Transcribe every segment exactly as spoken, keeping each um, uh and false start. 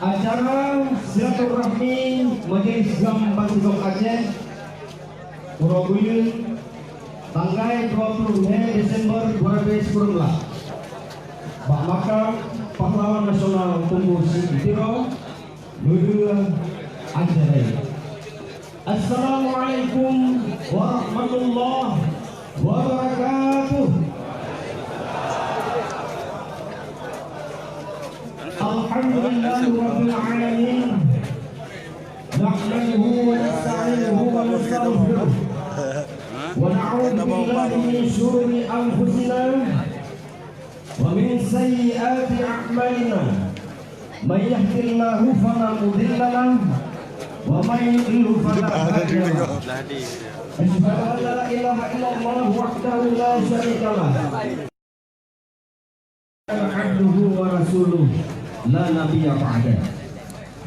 Acara silaturahmi Majelis Islam Bansigom Aceh, Uroe Buyueng, tanggai dua puluh lhèe Desember dua ribu sepuluh, bak makam Pahlawan Nasional Teungku Chik di Tiro, Meudeuh Aceh Raya. Assalamualaikum warahmatullahi wabarakatuh. Alhamdulillahirabbil alamin. Nahmaduhu wa nasta'inuhu wa nastaghfiruh. Wa na'udzu billahi min syururi anfusina wa min sayyiati a'malina. May yahdihillahu fala mudilla lahu, wa may yudlil fala hadiya lahu. Asyhadu an la ilaha illallah wahdahu la syarika lah. Abduhu wa rasuluh, la nabiyya ba'dah.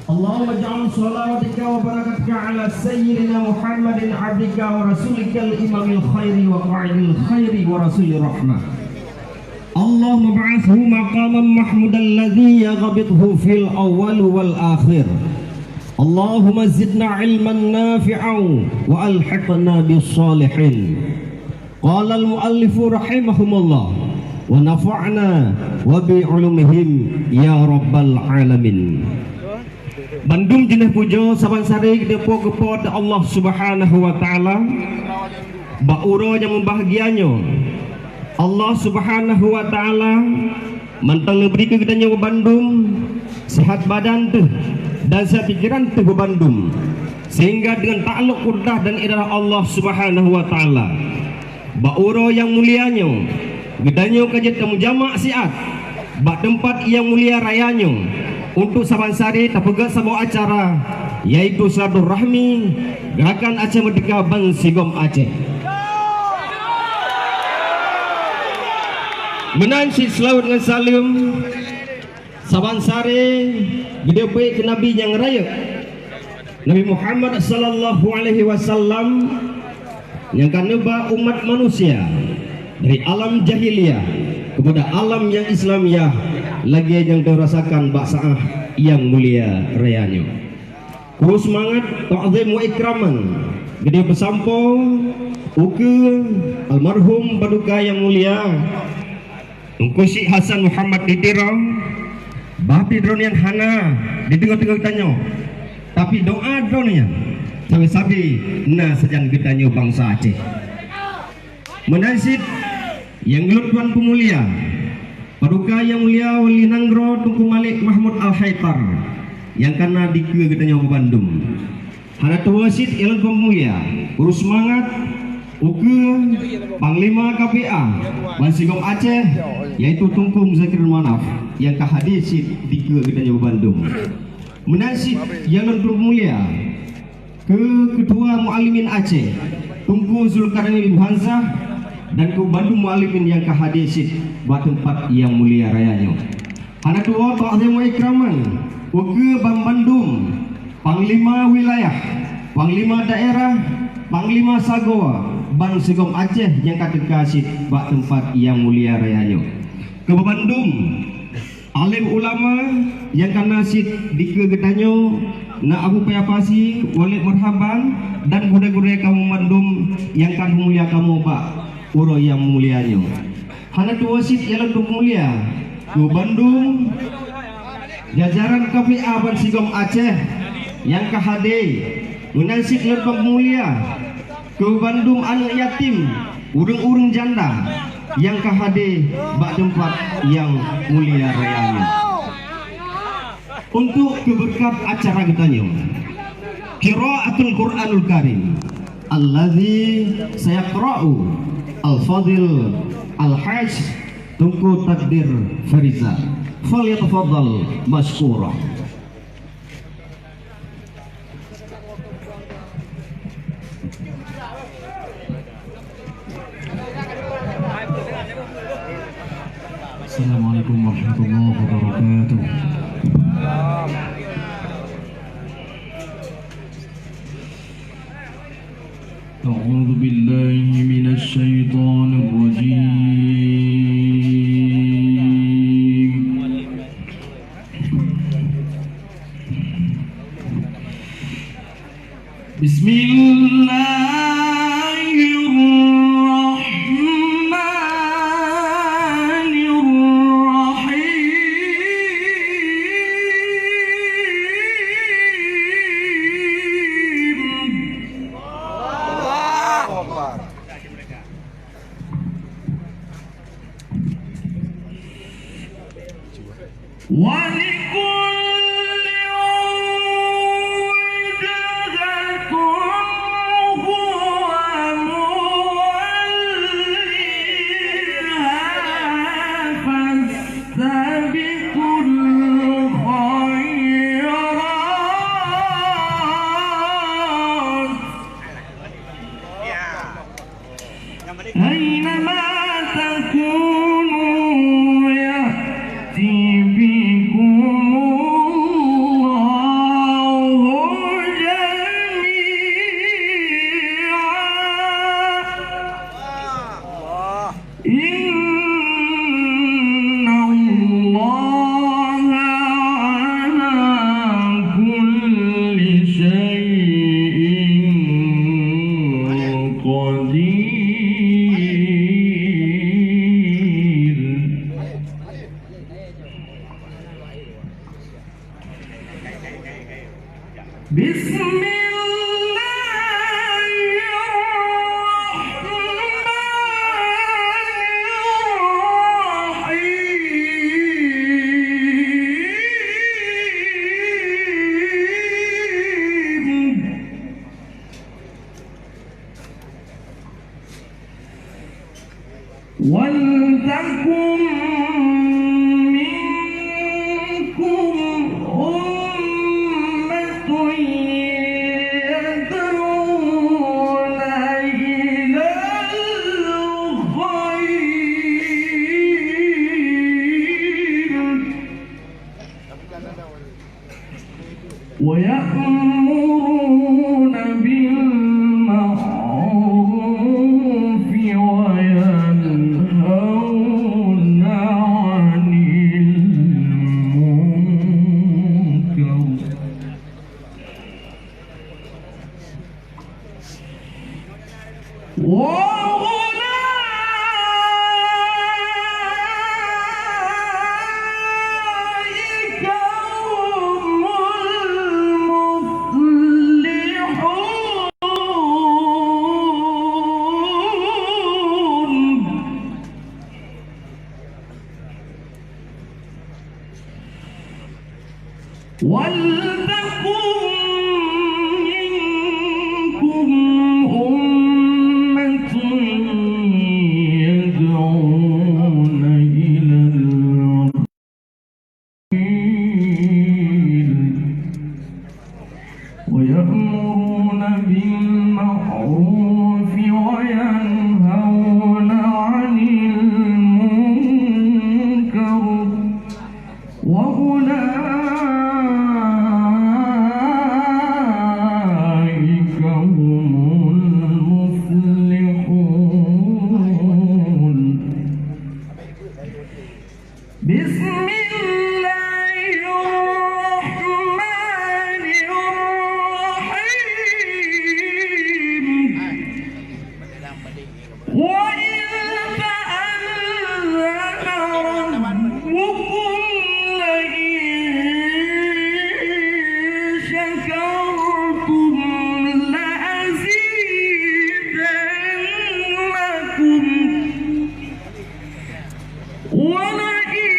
Allahumma ja'al salawatika wa barakatika ala sayyidina Muhammadin abdika wa rasulikal imamil khairi wa qa'idil khairi wa rasulir rahmah. Allahumma ba'athhu maqaman mahmudan ladzi yaghabithu fil awwal wal akhir. Allahumma zidna ilman nafi'an wa alhiqna bis salihin. Qala al-muallifu rahimahumullah, wa nafa'na wa bi ulumihim ya rabbal alamin. Bandum jeuneuh pujoe saban sari geuteupeue keu Po teu Allah Subhanahu wa Ta'ala. Bak uroe nyang mubahgia nyoe, Allah Subhanahu wa Ta'ala mantong neubri keu geutanyoe bandum sihat badan teuh dan sihat pikeran teuh bandum, sehingga deungon taklok kudrah dan iradah Allah Subhanahu wa Ta'ala. Bak uroe nyang mulia nyoe, geutanyoe ka jeuet tameujamak siat bak teumpat nyang mulia raya nyoe untuk saban sari tapeugöt saboh acara, yaitu silaturahmi Gerakan Aceh Merdeka Bansigom Aceh. Meunan cit seulaweuet ngon saleuem saban sari geuteupeue keu Nabi nyang rayeuk, Nabi Muhammad sallallahu alaihi wasallam, nyang ka neuba umat manusia dari alam jahiliyah keupada alam nyang Islamiah, lagèe nyang tarasakan bak saát nyang mulia raya nyoe. Keu seumangat ta'zim wa ikraman, geuteupeue peusampoe ukeue almarhum Paduka Nyang Mulia Teungku Chik Hasan Muhammad di Tiro, bah pih droeneuh nyan hana di teungoh-teungoh geutanyoe, tapi doa droeneuh nyan sabe-sabe na sajan geutanyoe bansa Aceh. Meunan cit nyang lôn tuan peumulia, Paduka Nyang Mulia Wali Nanggroe Teungku Malik Mahmud Al-Haithar, nyang ka na dikeue geutanyoe bandum. Hana tuwoe cit nyang lôn tuan peumulia, keu seumangat ukeue Panglima K P A Bansigom Aceh, yaitu Teungku Muzakir Manaf, nyang ka hadé cit dikeue geutanyoe bandum. Meunan cit nyang lôn tuan peumulia, keu Keutua Mualimin Aceh, Teungku Zulkarnain bin Hamzah, dan keu bandum mualimin nyang ka hadé cit bak teumpat nyang mulia raya nyoe. Hana tuwoe ta'zim wa ikraman ukeue banbandum panglima wilayah, panglima daerah, panglima sagoe bansigom Aceh nyang ka teuka cit bak teumpat nyang mulia raya nyoe. Keu bandum alim ulama nyang ka na cit dikeue geutanyoe, na Abu Paya Pasi, Walid Marhaban, dan gurée-gurée kamoe bandum nyang ka mulia kamoe bak uroe nyang mulia nyoe. Hana tuwoe cit nyang lôn tuan peumulia, keu bandum jajaran K P A Bansigom Aceh nyang ka hadé, meunan cit lôn tuan peumulia, keu bandum aneuëk yatim, ureuëng-ureuëng janda nyang ka hadé bak teumpat nyang mulia raya nyoe. Untuk keubeureukat acara geutanyoe, qiraatul Quranul Karim, allazi sayaqra'u Al-Fadil Al-Hajj Teungku Takdir Fariza. Falyatafaddal masykurah. Assalamualaikum warahmatullahi wabarakatuh. أعوذ بالله من الشيطان الرجيم. بسم الله الرحمن الرحيم. الله أكبر. ولكل وجهة هو موليها فاستبقوا الخيرات. أينما تكونوا يأت بكم الله جميعا. إن الله على كل شيء قدير. بسم الله الرحمن الرحيم. ولتكن منكم أمة يدعون إلى الخير ويأمرون بالمعروف وينهون عن المنكر وأولئك هم المفلحون. ولتكن منكم أمة يدعون إلى الخير ويأمرون بالمعروف وينهون عن المنكر وأولئك هم المفلحون. بسم الله الرحمن الرحيم. وإذ تأذن ربكم لئن شكرتم لأزيدنكم ولئن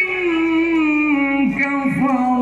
كفرتم